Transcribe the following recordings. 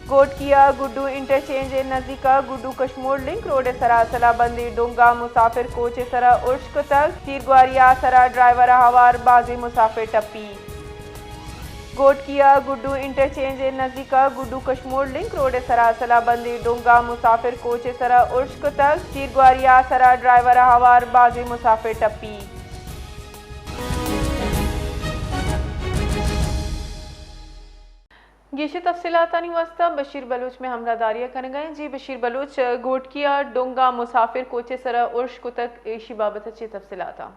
گھوٹکی ء گڈو انٹرچینج ء نزیک ء گڈو کشمور لنک روڈ ء سرا سلاہ بندی ڈونگ ء مسافر کوچ ء سرا ارش کتگ، تیرگواری ء سرا ڈرائیور ء ہوار بازیں مسافر ٹپی۔ گھوٹکی ء گڈو انٹرچینج ء نزیک ء گڈو کشمور لنک روڈ ء سرا سلاہ بندی ڈونگ ء مسافر کوچ ء سرا ارش کتگ، تیرگواری ء سرا ڈرائیور ء ہوار بازیں مسافر ٹپی۔ گیشیں تفصیلاتانی واستہ بشیر بلوچ میں ہمراہ داری ء کنگ ء انت۔ جی بشیر بلوچ، گھوٹکی ء ڈونگ ء مسافر کوچ ء سرا ارش کتگ، ایشی بابت ء چی تفصیلات ء؟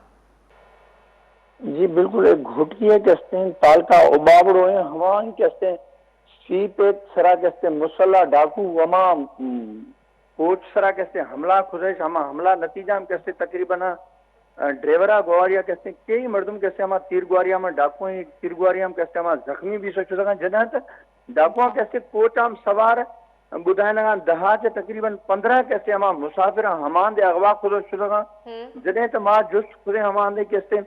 جی بالکل، ایک گھوٹکی ہے کہ استیں تعلقہ اوباوڑو ہیں، ہمائی کہ استیں سیپ ایک سرا کہ استیں مسلح ڈاکو ہما، م، کوچ سرا کہ استیں حملہ کھدش، ہما حملہ نتیجہ ہم کہ استیں تقریباً، ا، ڈرائیورا گواریا کہ استیں کئی مردم کہ استیں ہما تیر گواریا ہم ڈاکو ہیں، تیر گواریا ہم کہ استیں ہما زخمی بھی سو شدگاں جنات ڈاکواں کہ استیں کوچ ہم سوار بدائینگاں دہا چہ تقریباً پندرہ کہ استیں ہما مسافر ہماندے اغوا کھدش شدگاں۔ جنیں تو ما جست کھدیں ہماندے کہ استیں،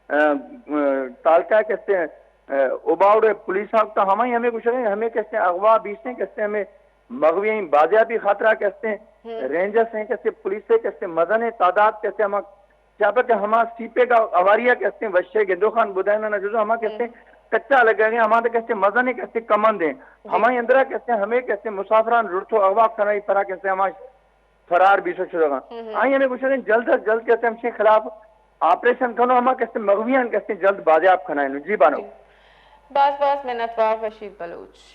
ا، ا، تعلقہ کہ استیں، ا، اوباوڑ پولیس آک تو ہمائی ہمیں گوشگیں ہمیں کہ استیں اغوا بیستیں کہ استیں ہمیں مغوی بازیابی خاطرہ کہ استیں رینجرز ہیں کہ استیں پولیس ہے کہ استیں مزن تعداد کہ استیں ہما چابک ہما سیپے کا اواریا کہ استیں وشے گندو خان بدائنا نہ جزو ہما کہ استیں کچا لگا گئے ہما کہ استیں مزن کہ استیں کمند ہیں۔ ہمائی اندرا کہ استیں ہمیں کہ استیں مسافران رڑتو اغوا کنائی پرا کہ استیں ہما فرار بیسو شدگاں۔ آئی ہمیں گوشگیں جلد از جلد کہ استیں ہمشے خلاف آپریشن کنو، ہما کہ استیں مغویان کہ استیں جلد بازیاب کنائینو۔ جی بانو۔ باز باز منت وار بشیر بلوچ۔